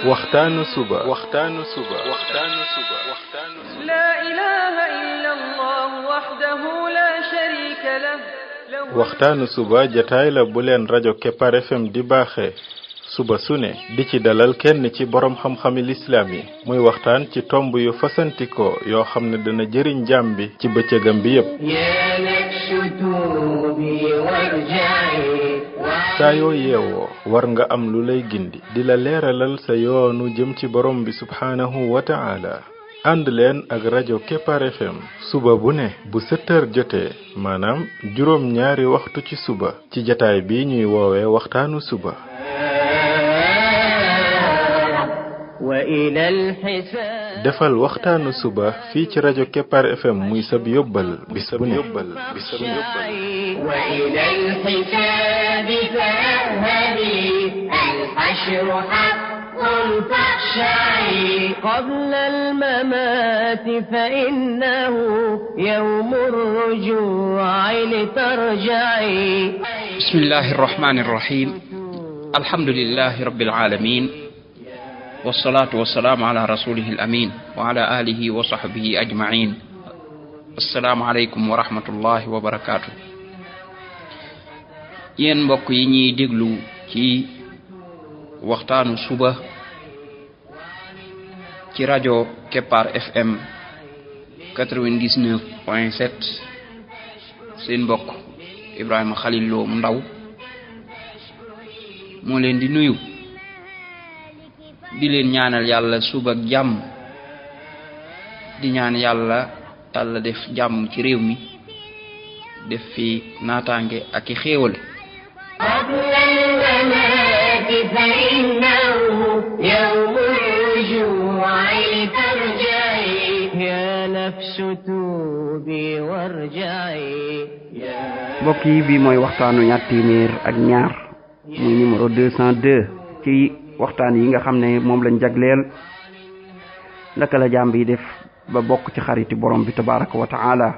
waxtaanu suba لا إله إلا الله وحده لا شريك له waxtaanu suba jataay la bu leen rajo Kepar FM di baaxee suba su ne di ci dalal kenn ci borom xam-xami lislaam yi muy waxtaan ci tomb yu fasantikoo yoo xam ne dana jëriñ jaam bi ci bëccëgam bi yépp saa yoo yeewoo war nga am lu lay gindi di la leeralal sa yoonu jëm ci borom bi subhaanahu wa ta'ala ànd leen ak rajo Kepar FM suba bu ne bu 7h jotee maanaam juróom ñaari waxtu ci suba ci jataay bi ñuy woowee waxtaanu suba defal waxtaanu suba fii ci rajo Kepar FM muy sab yóbbal bis bu ne قبل الممات فإنه يوم الرجوع لترجعي بسم الله الرحمن الرحيم الحمد لله رب العالمين والصلاة والسلام على رسوله الأمين وعلى آله وصحبه أجمعين السلام عليكم ورحمة الله وبركاته yéen mbokk yi ñuy déglu ci waxtaanu suba ci rajo Kepar FM 99.7 seen mbokk Ibrahima Khalil Lo mu ndaw moo leen di nuyu di leen ñaanal yàlla suba ak jàmm di ñaan yàlla def jàmm ci réew mi def fi naataange ak i xéewal فإنه يوم الرجوع لترجعي يا نفس توبي وارجعي mbokk yi bi mooy waxtaanu ñaar téeméer ak ñaar muy numéro 202 ci waxtaan yi nga xam ne moom lañ jagleel naka la jaam bi def ba bokk ci xariti borom bi tabaraka wa taala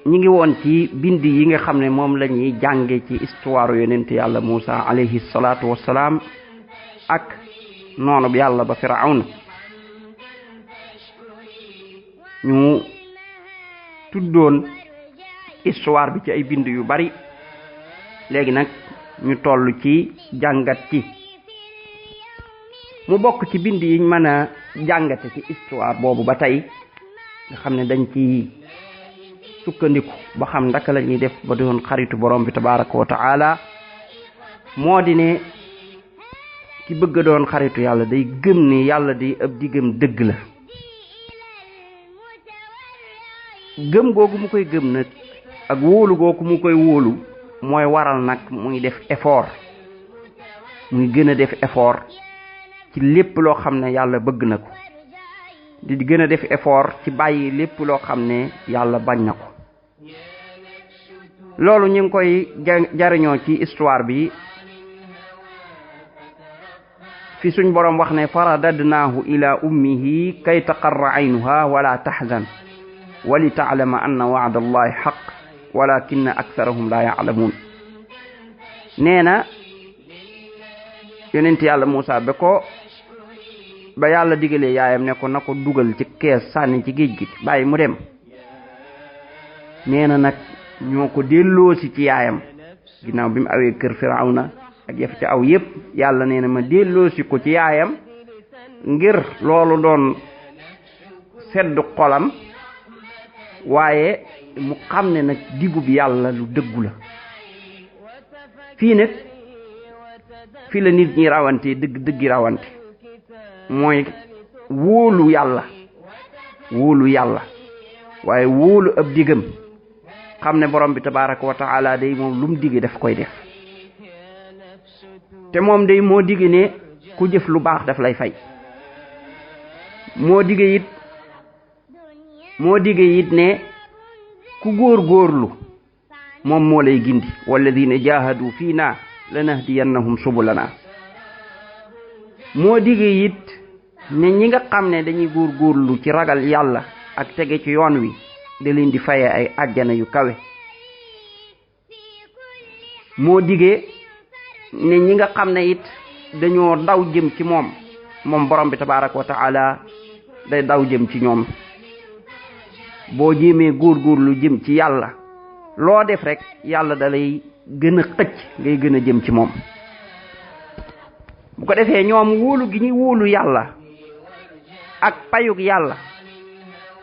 ñi ngi woon ci bind yi nga xam ne moom la ñuy jànge ci histoire yonent yàlla Muusa alayhi salaatu wassalaam ak noonu bi yàlla ba Firawna ñu tuddoon histoire bi ci ay bind yu bari léegi nag ñu toll ci jàngat ci mu bokk ci bind yiñ mën a jàngate ci histoire boobu ba tey nga xam ne dañ ci sukkandiku ba xam ndaka la ñuy def ba doon xaritu borom bi tabaraka wa taala moo di ne ki bëgg a doon xaritu yàlla day gëm ne yàlla di ab diggam dëgg la gëm googu mu koy gëm nag ak wóolu googu mu koy wóolu mooy waral nag muy def effort muy gën a def effort ci lépp loo xam ne yàlla bëgg na ko di gën a def effort ci bàyyi lépp loo xam ne yàlla bañ na ko loolu ñu ngi koy jariñoo ci histoire bi fi suñ boroom wax ne faradadnaahu ila ummihi kay taqarra aynuha wala tahzan wa li ta'lama anna wa'da allahi haqq walakinna aktharahum la ya'lamun nee na yonent yàlla Muusa ba yàlla digalee yaayam ne ko na ko dugal ci kees sànni ci géej gi bàyyi mu dem nee na nag ñoo ko delloosi ci yaayam ginnaaw bi mu awee kër Firawna ak yëf ci aw yépp yàlla nee na ma delloosi ko ci yaayam ngir loolu doon sedd xolam waaye mu xam ne nag digub yàlla lu dëggu la fii nag fi la nit ñi rawante dëggi rawante mooy wóolu yàlla waaye wóolu ab digam xam ne borom bi tabaraka wa taala day moom lu mu dige daf koy def te moom day moo dige ne ku jëf lu baax daf lay fay moo dige it ne ku góorgóorlu moom moo lay gindi walladina jahadu fiina lanahdiyannahum subulana moo dige it ne ñi nga xam ne dañuy góorgóorlu ci ragal yàlla ak tege ci yoon wi da leen di faye ay àjjana yu kawe moo dige ne ñi nga xam ne it dañoo daw jëm ci moom borom bi tabaraka wa taala day daw jëm ci ñoom. boo jéemee góorgóorlu jëm ci yàlla loo def rek yàlla da lay gën a xëcc ngay gën a jëm ci moom. bu ko defee ñoom wóolu gi ñuy wóolu yàlla ak payug yàlla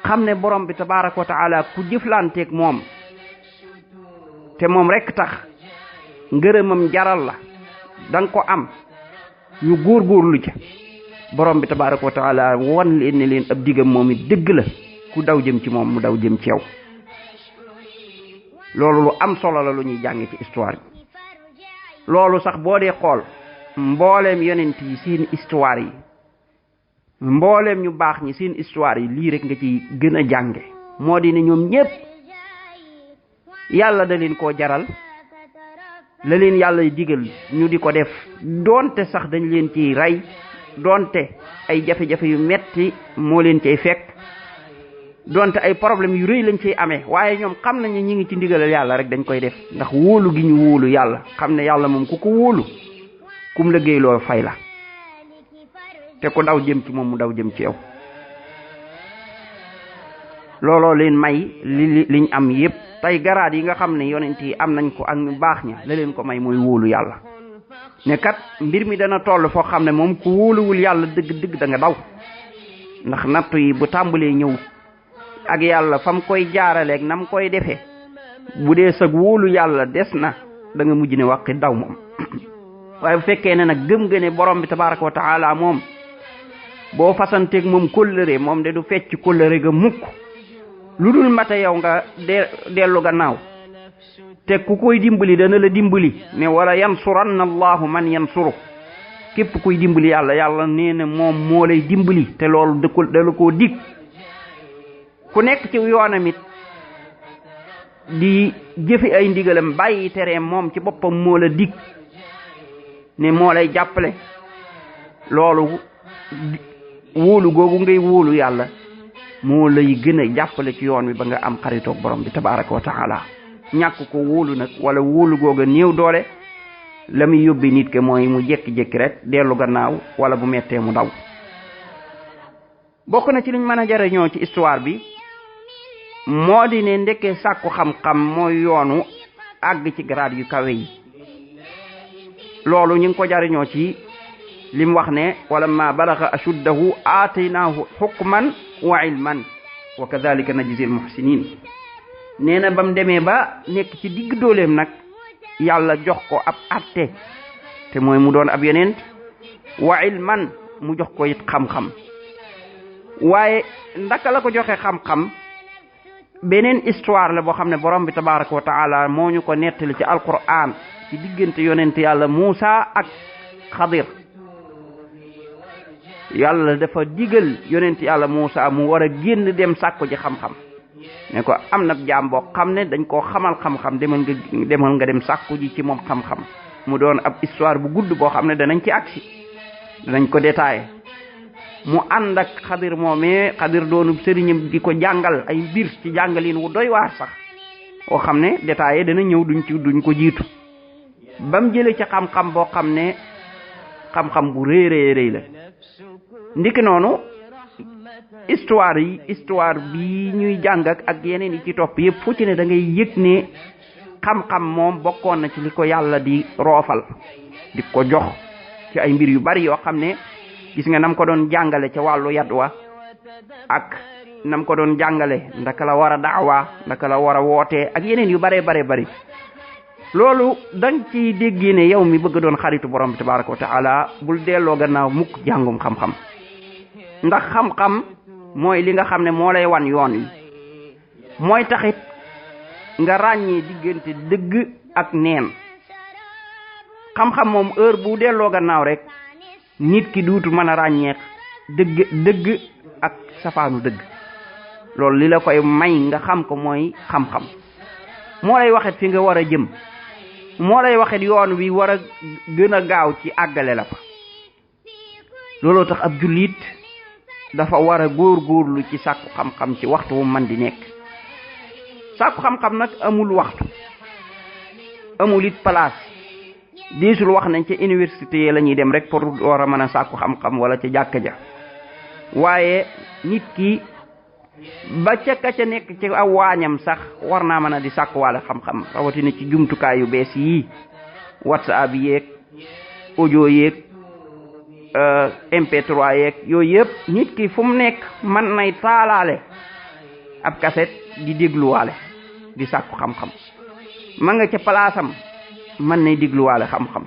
xam ne borom bi tabaraka wa taala ku jëflanteeg moom te moom rek tax ngërëmam jaral la danga ko am, ñu góorgóorlu ca borom bi tabaraka wa taala wan leen ne leen ab digam moom it dëgg la, ku daw jëm ci moom mu daw jëm ci yow. loolu lu am solo la lu ñuy jàng ci histoire bi. loolu sax boo dee xool mbooleem yonent yi seen histoire yi, mbooleem ñu baax ñi seen histoire yi, lii rek nga ci gën a jànge. moo di ne ñoom ñépp yàlla da leen koo jaral, la leen yàlla digal ñu di ko def, doonte sax dañ leen ciy rey, doonte ay jafe-jafe yu metti moo leen cay fekk, doonte ay problème yu rëy lañ ciy amee, waaye ñoom xam nañu ñi ngi ci ndigalal yàlla rek dañ koy def, ndax wóolu gi ñu wóolu yàlla, xam ne yàlla moom ku ko wóolu kum liggéey loo fay la, te ku daw jëm ci moom mu daw jëm ci yow. looloo leen may liñ am yépp tey. garaat yi nga xam ne yonent yi am nañ ko ak ñu baax ña, la leen ko may mooy wóolu yàlla. ne kat mbir mi dana toll foo xam ne moom ku wóoluwul yàlla dëgg-dëgg da nga daw, ndax nattu yi bu tàmbalee ñëw ak yàlla fam koy jaaraleeg nam koy defee, bu dee sag wóolu yàlla des na da nga mujj ne wàqi daw moom. waaye bu fekkee ne nag gëm nga ne borom bi tabaraka wa taala moom boo fasanteeg moom kóllëre, moom de du fecc kóllëre ga mukk lu dul mata yow nga dellu gannaaw, te ku koy dimbali dana la dimbali, ne wala yansuranna allahu man yansuru. képp kuy dimbali yàlla, yàlla nee na moom moo lay dimbali, te loolu dala koo dig. ku nekk ci yoonam it di jëfe ay ndigalam bàyyi tereem, moom ci boppam moo la dig ne moo lay jàppale. loolu wóolu googu ngay wóolu yàlla moo lay gën a jàppale ci yoon wi ba nga am xaritoog borom bi tabaraka wa taala. ñàkk ko wóolu nag wala wóolu googa néew doole, la muy yóbbi nit ke mooy mu jékki-jékki rek dellu gannaaw, wala bu mettee mu daw. bokk na ci liñ mën a jariñoo ci histoire bi moo di ne ndekkee sàkku xam-xam mooy yoonu àgg ci grade yu kawe yi. loolu ñu ngi ko jariñoo ci lim wax ne wala ma balaga ashuddahu aataynaahu hukman wa ilman wa kadhalika najzi al muhsinin. nee na bam demee ba nekk ci digg dooleem nag yàlla jox ko ab atte, te mooy mu doon ab yonent, wa ilman mu jox ko it xam-xam. waaye ndaka la ko joxe xam-xam, beneen histoire la boo xam ne borom bi tabaraka wa taala moo ñu ko nettali ci alquran ci diggante yonent yàlla Muusa ak Xadir. yàlla dafa digal yonent yàlla Muusa mu war a génn dem sàkku ji xam-xam, ne ko am na jaam boo xam ne dañ koo xamal xam-xam, demal nga dem sàkku ji ci moom xam-xam. mu doon ab histoire bu gudd boo xam ne danañ ci agsi, danañ ko détaillé. mu ànd ak Xadir moomee, Xadir doonub sëriñam di ko jàngal ay mbir ci jàngalin wu doy waar sax, oo xam ne détaillé dana ñëw duñ ko jiitu. bam jële ci xam-xam boo xam ne xam-xam bu rëy la. ndiki noonu histoire bi ñuy jàng ak yeneen yi ci topp yëpp fu ci ne da ngay yëg ne xam-xam moom bokkoon na ci li ko yàlla di roofal, di ko jox ci ay mbir yu bari yoo xam ne gis nga nam ko doon jàngale ca wàllu yadwa, ak nam ko doon jàngale ndaka la war a daawa, ndaka la war a wootee, ak yeneen yu bare bari. loolu dang ci déggee ne yow mi bëgg doon xaritu borom bi tabaraka wa taala bul delloo gannaaw mukk jàngum xam-xam. ndax xam-xam mooy li nga xam ne moo lay wan yoon wi, mooy taxit nga ràññee diggante dëgg ak neen. xam-xam moom heure bu delloo gannaaw rek nit ki duutu mën a ràññee dëgg ak safaanu dëgg. loolu li la koy may nga xam ko mooy xam-xam. moo lay waxet fi nga war a jëm, moo lay waxet yoon wi war a gën a gaaw ci àggale la fa. looloo tax ab jullit dafa war a góorgóorlu ci sàkku xam-xam ci waxtu wu man di nekk. sàkku xam-xam nag amul waxtu, amul it place, diisul wax nañ ca université yi la ñuy dem rek pour war a mën a sàkku xam-xam wala ca jàkka ja waaye nit ki ba ca ka ca nekk ci aw waañam sax war naa mën a di sàkkuwaale xam-xam rawatina ci jumtukaay yu bees yii WhatsApp yeeg audio yeeg MP3 yeeg yooyu yëpp nit ki fu mu nekk mën nay taalaale ab kaset di dégluwaale di sàkku xam-xam ma nga ca palaasam mën nay dégluwaale xam-xam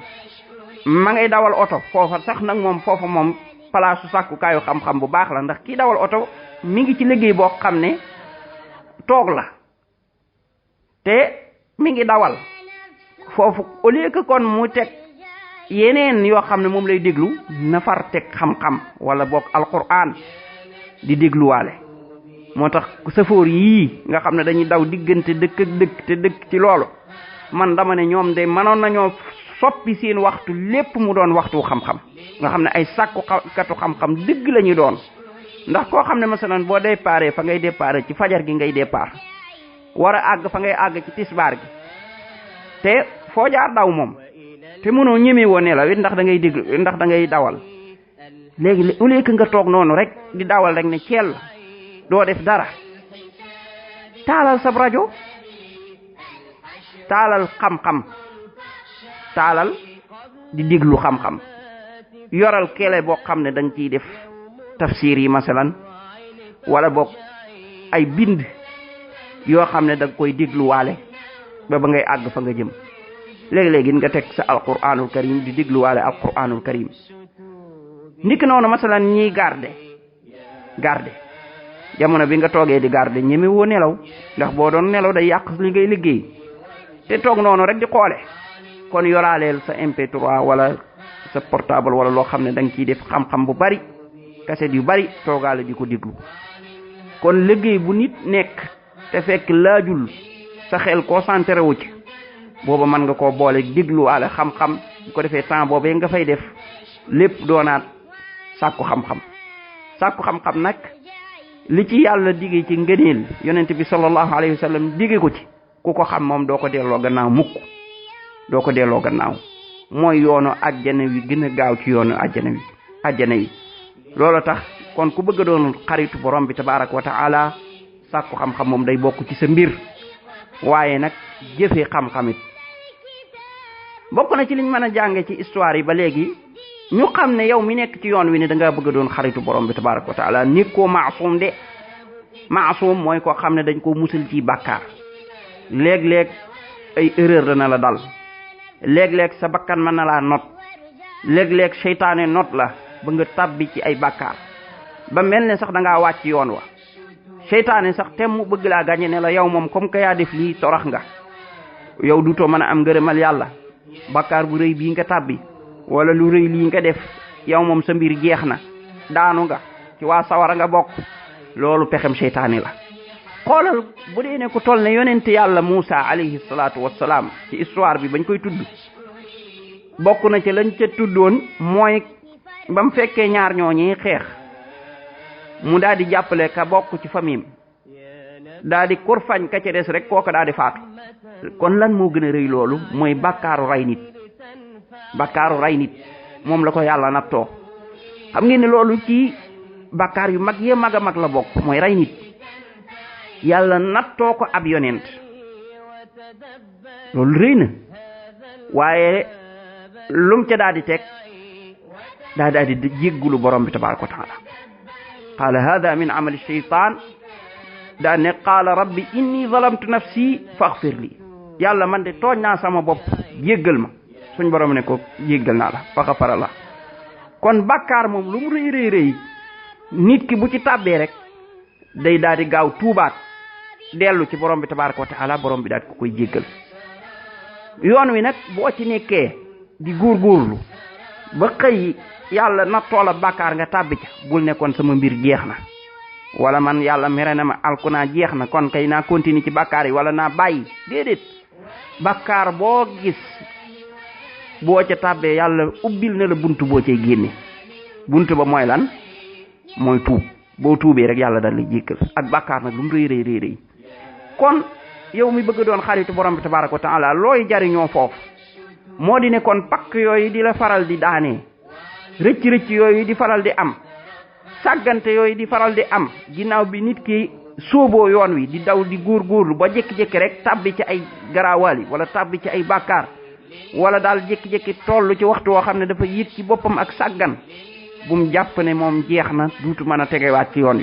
ma ngay dawal oto foofa sax nag moom foofa moom palaasu sàkkukaayu xam-xam bu baax la ndax kii dawal oto mi ngi ci liggéey boo xam ne toog la te mi ngi dawal foofu au lieu que kon mu teg yeneen yoo xam ne moom lay déglu na far teg xam-xam wala boog alquran di dégluwaale moo tax safoor yii nga xam ne dañuy daw diggante dëkk ak dëkk te dëkk ci loolu man dama ne ñoom de mënoon nañoo soppi seen waxtu lépp mu doon waxtu xam-xam nga xam ne ay sàkkukatu xam-xam dëgg la ñu doon ndax koo xam ne masalan boo déparé fa ngay déparé ci fajar gi ngay départ war a àgg fa ngay àgg ci tisbaar gi te foo jaar daw moom te mënoo ñemee woo nelaw it ndax da ngay déglu ndax da ngay dawal léegi au lieu que nga toog noonu rek di dawal rek ne ceel doo def dara taalal sab rajo taalal xam-xam taalal di déglu xam-xam yoral kele boo xam ne da nga ciy def tafsir yi masalan wala boog ay bind yoo xam ne da nga koy dégluwaale ba ngay àgg fa nga jëm léegi-léegi nga teg sa alquranul karim di dégluwaale alquranul karim ndik noonu masalan ñiy garde jamono bi nga toogee di garde ñeme woo nelaw ndax boo doon nelaw day yàq li ngay liggéey te toog noonu rek di xoole kon yoraaleel sa MP3 wala sa portable wala loo xam ne da nga ciy def xam-xam bu bari kaset yu bari toogaale di ko déglu kon liggéey bu nit nekk te fekk laajul sa xel concentré wu ci booba mën nga koo boole dégluwaale xam-xam bu ko defee temps boobee nga fay def lépp doonaat sàkku xam-xam nag li ci yàlla digee ci ngëneel yonent bi sallallahu alayhi wa sallam digee ko ci ku ko xam moom doo ko delloo gannaaw mukk doo ko delloo gannaaw mooy yoonu àjjana wi gën a gaaw ci yoonu àjjana yi loolu tax kon ku bëgg a doon xaritu borom bi tabaraka wa taala sàkku xam-xam moom day bokk ci sa mbir waaye nag jëfee xam-xamit bokk na ci liñ mën a jànge ci histoire yi ba léegi ñu xam ne yow mi nekk ci yoon wi ne da ngaa bëgg a doon xaritu borom bi tabaraka wa taala nit koo maasum de maasum mooy koo xam ne dañ koo musal ci bàkkaar léeg-léeg ay erreur dana la dal léeg-léeg sa bakkan mën na laa not léeg-léeg seytaane not la ba nga tàbbi ci ay bàkkaar ba mel ne sax da ngaa wàcc yoon wa seytaane sax tem mu bëgg laa gàññe ne la yow moom comme que yaa def lii torax nga yow dutoo mën a am ngërëmal yàlla bàkkaar bu rëy bii nga tàbbi wala lu rëy lii nga def yow moom sa mbir jeex na daanu nga ci waa sawara nga bokk loolu pexem seytaane la xoolal bu dee ne ko toll ne yonent yàlla Muusa alayhi salaatu wassalaam ci histoire bi bañ koy tudd bokk na ci lañ ca tuddoon mooy ba mu fekkee ñaar ñooñi xeex mu daal di jàppale ka bokk ci famille daal di kurfañ ka ca des rek kooka daal di faatu kon lan moo gën a rëy loolu mooy bàkkaaru rey nit moom la ko yàlla nattoo xam ngeen ne loolu ci bàkkaar yu mag yee mag a mag la bokk mooy rey nit yàlla nattoo ko ab yonent loolu rëy na waaye lum ca daal di teg daal di jéggulu borom bi tabaraka wa taala qaala hada min amali shaytan daa ne qaala rabbi inni zalamtu nafsi faghfir li yàlla man de tooñ naa sama bopp jéggal ma suñ borom ne ko jéggal naa la fa xafara la kon bàkkaar moom lu mu rëy nit ki bu ci tàbbee rek day daal di gaaw tuubaat dellu ci borom bi tabaraka wa taala borom bi daal ko koy jéggal yoon wi nag boo ci nekkee di góorgóorlu ba xëy yàlla na toola bàkkaar nga tàbbi ca bul nekkoon sama mbir jeex na wala man yàlla mere na ma alkunaa jeex na kon kay naa continuer ci bàkkaar yi wala naa bàyyi déedéet bàkkaar boo gis boo ca tàbbee yàlla ubbil na la buntu boo cay génne buntu ba mooy lan mooy tuub boo tuubee rek yàlla dal lay jéggal ak bàkkaar nag lu mu rëy kon yow mi bëgg doon xaritu borom bi tabaraka wa taala looy jariñoo foofu moo di ne kon pakk yooyu di la faral di daanee rëcc yooyu di faral di am sàggante yooyu di faral di am ginnaaw bi nit ki sóoboo yoon wi di daw di góorgóorlu ba jékki-jékki rek tàbbi ci ay garaawaali wala tàbbi ci ay bàkkaar wala daal jékki-jékki toll ci waxtu woo xam ne dafa yit ci boppam ak sàggan bu mu jàpp ne moom jeex na duutu mën a tegewaat ci yoon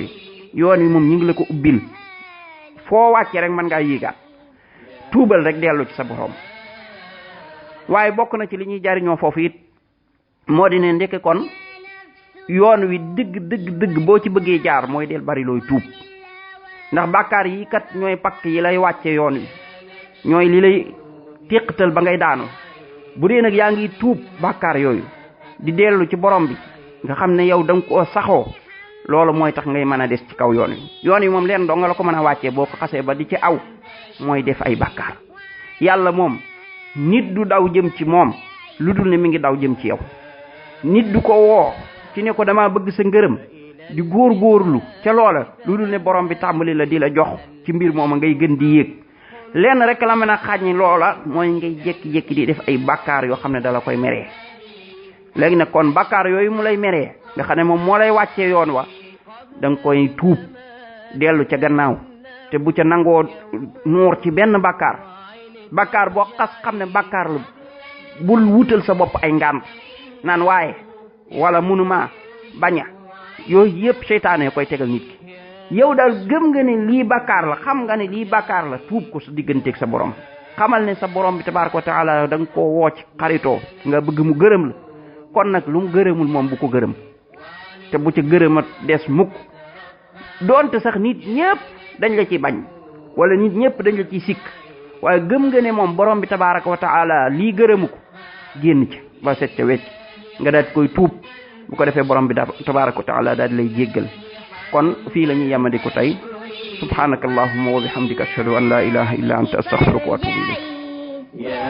wi moom ñu ngi la ko ubbil foo wàcce rek mën ngaa yéegaat tuubal rek dellu ci sa borom. waaye bokk na ci li ñuy jariñoo foofu it moo di ne ndeke kon yoon wi dëgg boo ci bëggee jaar mooy del bari looy tuub ndax bàkkaar yi kat ñooy pakk yi lay wàcce yoon wi ñooy li lay téqatal ba ngay daanu bu dee nag yaa ngi tuub bàkkaar yooyu di dellu ci borom bi nga xam ne yow da nga koo saxoo loolu mooy tax ngay mën a des ci kaw yoon wi moom leen doo nga la ko mën a wàccee boo ko xasee ba di ci aw mooy def ay bàkkaar yàlla moom nit du daw jëm ci moom lu dul ne mi ngi daw jëm ci yow nit du ko woo ci ne ko dama bëgg sa ngërëm di góorgóorlu ca loola lu dul ne borom bi tàmbali la di la jox ci mbir mooma ngay gën di yéeg lenn rek la mën a xàññi loola mooy ngay jékki-jékki di def ay bàkkaar yoo xam ne dala koy meree léegi nag kon bàkkaar yooyu mu lay meree nga xam ne moom moo lay wàccee yoon wa da nga koy tuub dellu ca gannaaw te bu ca nangoo nuur ci benn bàkkaar boo xas xam ne bàkkaar la bul wutal sa bopp ay ngànt naan waaye wala munuma baña yooyu yëpp seytaane koy tegal nit ki yow daal gëm nga ne lii bàkkaar la xam nga ne lii bàkkaar la tuub ko sa digganteeg sa borom xamal ne sa borom bi tabaaraka wa taala da nga koo woo ci xaritoo nga bëgg mu gërëm la kon nag lu mu gërëmul moom bu ko gërëm te bu ca gërëmat des mukk doonte sax nit ñëpp dañ la ci bañ wala nit ñëpp dañ la ci sikk waaye gëm nga ne moom borom bi tabaaraka wa taala lii gërëmu ko génn ci ba set ca wecc nga daal koy tuub bu ko defee borom bi tabaaraka wa taala daal lay jéggal kon fii la ñuy yemandi ko tey subhanaka allahumma wa bihamdika ashhadu an la ilaha illa anta astaghfiruka wa atubu ilayk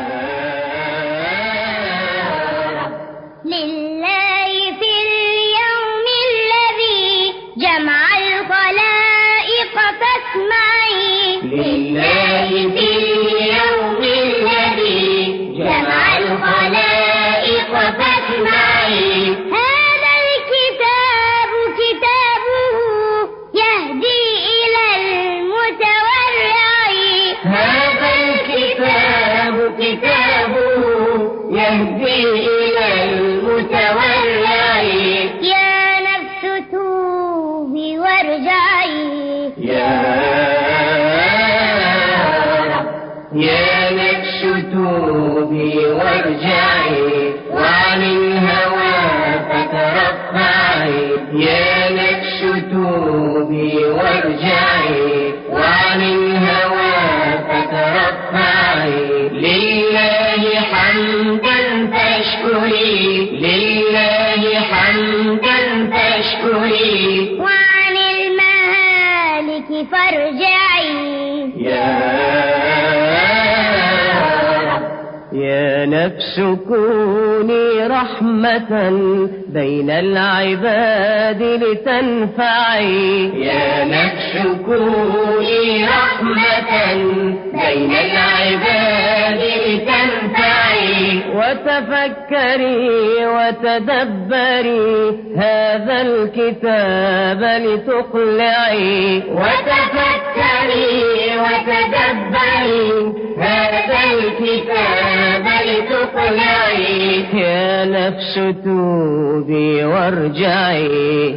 لله في اليوم الذي جمع الخلائق فاسمعي لله في اليوم الذي جمع الخلائق فاسمعي هذا الكتاب كتابه يهدي إلى المتورع هذا الكتاب كتابه يهدي إلى المتورع يا نفس توبي وارجعي يا نفس توبي وارجعي وعن الهوى فترفعي يا نفس توبي وارجعي وعن الهوى فترفعي لله حمدا فاشكري لله حمدا فاشكري وعن المهالك فارجعي يا نفس كوني رحمة بين العباد لتنفعي يا نفس كوني رحمة بين العباد لتنفعي وتفكري وتدبري هذا الكتاب لتقلعي وتفكري وتدبري هذا الكتاب لتقلعي يا نفس توبي وارجعي